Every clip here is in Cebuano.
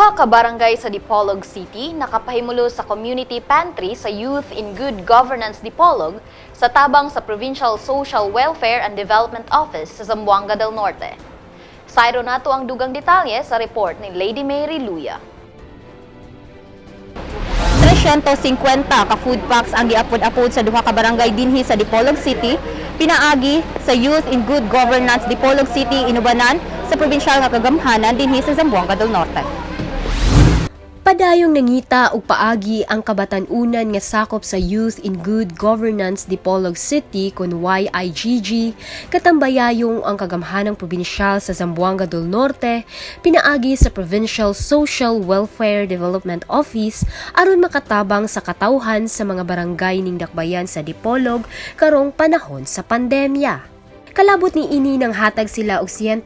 Duha ka barangay sa Dipolog City nakapahimulo sa community pantry sa Youth in Good Governance Dipolog sa tabang sa Provincial Social Welfare and Development Office sa Zamboanga del Norte. Sayro nato ang dugang detalye sa report ni Lady Mary Luya. 350 ka food packs ang giapod-apod sa duha ka barangay dinhi sa Dipolog City pinaagi sa Youth in Good Governance Dipolog City inubanan sa probinsyal nga kagamhanan dinhi sa Zamboanga del Norte. Padayong nangita og paagi ang kabatan-unan nga sakop sa Youth in Good Governance Dipolog City kon YIGG, katambayayong ang kagamhanang probinsyal sa Zamboanga del Norte pinaagi sa Provincial Social Welfare Development Office aron makatabang sa katawhan sa mga barangay ning dakbayan sa Dipolog karong panahon sa pandemya. Kalabot ni ini nang hatag sila og 150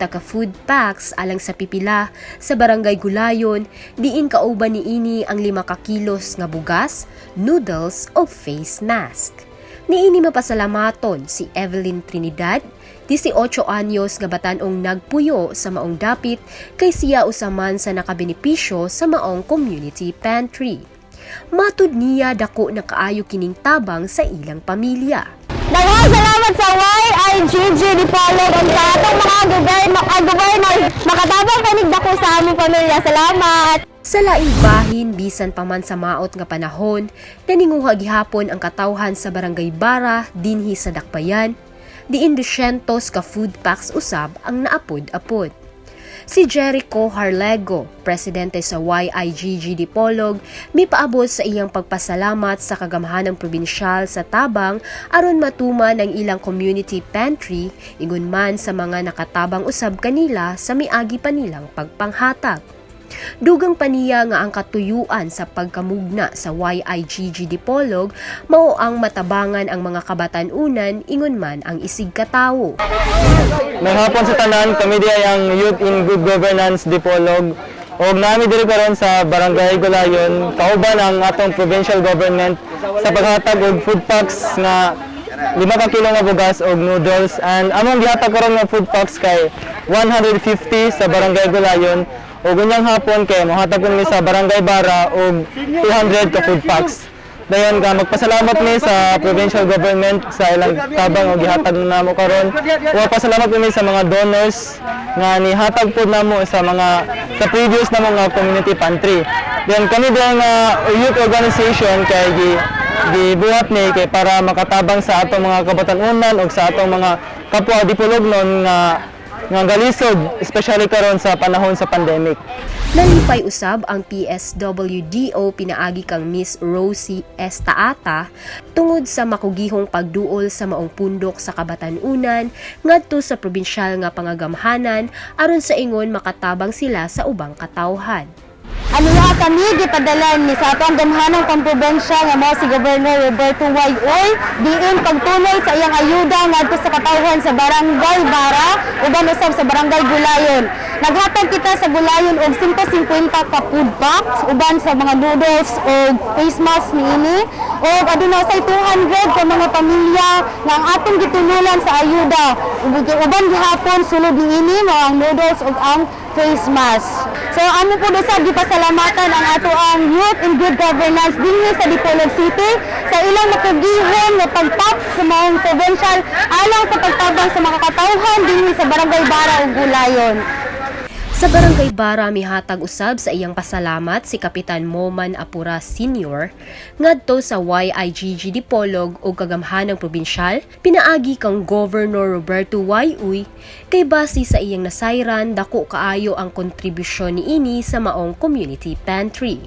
ka food packs alang sa pipila sa Barangay Gulayon, diin kauban ni ini ang 5 ka kilos nga bugas, noodles ug face mask. Niini mapasalamaton si Evelyn Trinidad, 18 anyos nga batan-ong nagpuyo sa maong dapit kay siya usaman sa nakabenepisyo sa maong community pantry. Matud niya, dako na kaayo kining tabang sa ilang pamilya. Daghang salamat sa YIGG Dipolog ug sa atong mga gobyerno, ang governor makatabang kanig dako sa among pamilya. Salamat. Sa laing bahin, bisan pa man sa maot nga panahon, naninguha gihapon ang katawhan sa Barangay Bara dinhi sa Dakbayan, diin 200 ka food packs usab ang naapod-apod. Si Jericho Harlego, presidente sa YIGG Dipolog, mipaabot sa iyang pagpasalamat sa kagamhanang probinsyal sa tabang aron matuman ang ilang community pantry, ingon man sa mga nakatabang usab kanila sa miagi pa nilang pagpanghatag. Dugang pa niya nga ang katuyuan sa pagkamugna sa YIGG Dipolog mao ang matabangan ang mga kabatan-unan ingon man ang isig katawo. May hapon sa tanan, kami di ay ang Youth in Good Governance Dipolog. Og nami diri karon sa Barangay Gulayon, kauban ang atong provincial government sa paghatag og food packs nga 5 ka kilo nga bugas og noodles, and among gihatag karon nga food packs kay 150 sa Barangay Gulayon, ug unyang hapon kay mohatag kun mi sa Barangay Bara og 200 ka food packs. Dayon ka magpasalamat mi sa provincial government sa ilang tabang og gihatag namo karon. Ug pasalamat mi sa mga donors nga nihatag pod namo sa mga sa previous namo nga community pantry. Then kami din nga youth organization kay gibuhat ni kay para makatabang sa atong mga kabatan-unan ug sa atong mga kapwa Dipolognon nga nga galisod, especially karon sa panahon sa pandemic. Nalipay usab ang PSWDO pinaagi kang Miss Rosie Estaata tungod sa makugihong pagduol sa maong pundok sa kabatan-unan ngadto sa probinsyal nga pangagamhanan aron sa ingon makatabang sila sa ubang katawhan. Anuha kami gipadala ni sa atong gamhanang pamprobinsya nga mao si Governor Roberto Y. Uy diin pagtuloy sa iyang ayuda ngadto sa katawhan sa Barangay Bara uban usab sa Barangay Gulayon. Naghatag kita sa Gulayon og 150 ka food packs uban sa mga noodles og face mask niini, ug aduna say 200 ka mga pamilya nga ang atong gitululan sa ayuda. Uban gihapon sulod niini mao ang noodles ug ang face mask. So amo po usab gipasalamatan ang ato ang Youth in Good Governance dinhi sa Dipolog City sa ilang makugihon nga pagtap sa maong provincial alang sa pagtabang sa mga katawhan dinhi sa Barangay Bara ug Gulayon. Sa Barangay Bara mihatag usab sa iyang pasalamat si Kapitan Moman Apura Sr. ngadto sa YIGG Dipolog ug kagamhanang probinsyal pinaagi kang Governor Roberto Y. Uy kay base sa iyang nasayran, dako kaayo ang kontribusyon niini sa maong community pantry.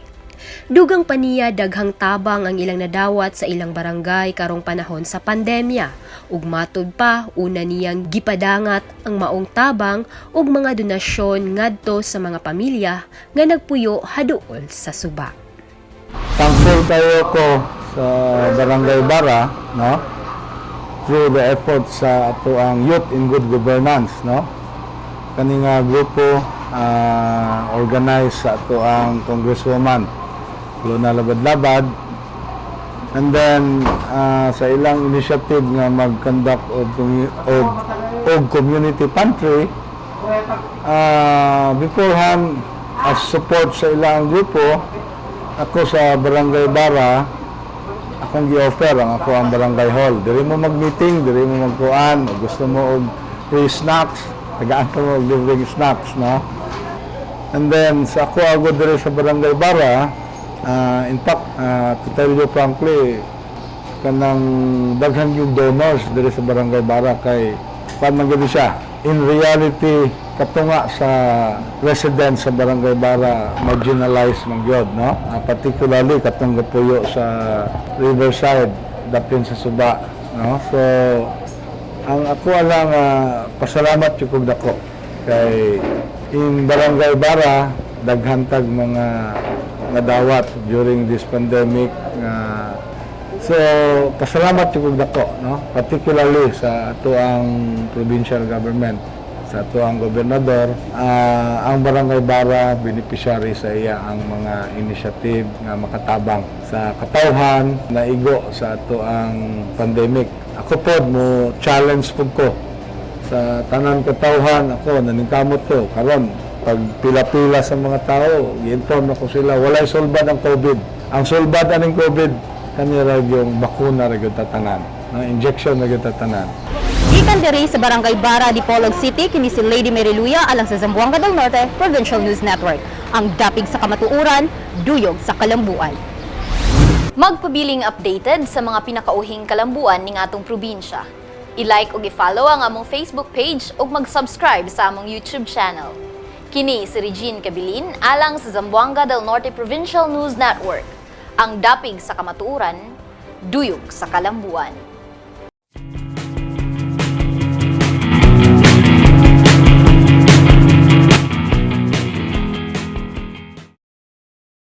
Dugang pa niya, daghang tabang ang ilang nadawat sa ilang barangay karong panahon sa pandemya. Ug matud pa, una niyang gipadangat ang maong tabang ug mga donasyon ngadto sa mga pamilya nga nagpuyo haduol sa suba. Thankful kayo ko sa Barangay Bara, no? Through the efforts sa ato ang Youth in Good Governance, no? Kani nga grupo organized sa ato ang Congresswoman Luna Labad-Labad, and then sa ilang initiative nga mag-conduct og community pantry beforehand. As support sa ilang grupo, ako sa Barangay Bara, akong gi-offer ang ako ang barangay hall. Diri mo mag-meeting, diri mo magkuan, o gusto mo og free snacks, tagaan ka mo og libreng snacks, no? And then sa ako agad diri sa Barangay Bara, in fact, to tell you frankly, kanang daghan yung donors diri sa Barangay Bara kay kuan man gyud siya. In reality, katunga sa residents sa Barangay Bara marginalized man gyud, no? Particularly katong gapuyo sa riverside dapin sa suba, no? So ang ako lang, pasalamat jud kog dako kay in Barangay Bara daghan tag mga nadawat during this pandemic nga. So pasalamat jud kog dako, no, particularly sa ato ang provincial government, sa ato ang gobernador. Ang Barangay Bara beneficiary sa iya ang mga initiative nga makatabang sa katawhan na igo sa ato ang pandemic. Ako pod mo challenge pud ko sa tanan katawhan. Ako naningkamot ko karon pag pila-pila sa mga tao, gi-inform ako sila, walay sulbad ang COVID. Ang sulbad aning COVID kani ra yung bakuna ra gyud tatanan, no, injection ra gyud tatanan. Gikan diri sa Barangay Bara, Dipolog City, kini si Lady Mary Luya alang sa Zamboanga del Norte Provincial News Network. Ang dapig sa kamatuoran, duyog sa kalambuan. Magpabiling updated sa mga pinakauhing kalambuan ning atong probinsya. I-like ug i-follow ang among Facebook page ug mag-subscribe sa among YouTube channel. Kini si Regine Cabilin alang sa Zamboanga del Norte Provincial News Network. Ang dapig sa kamatuoran, duyog sa kalambuan.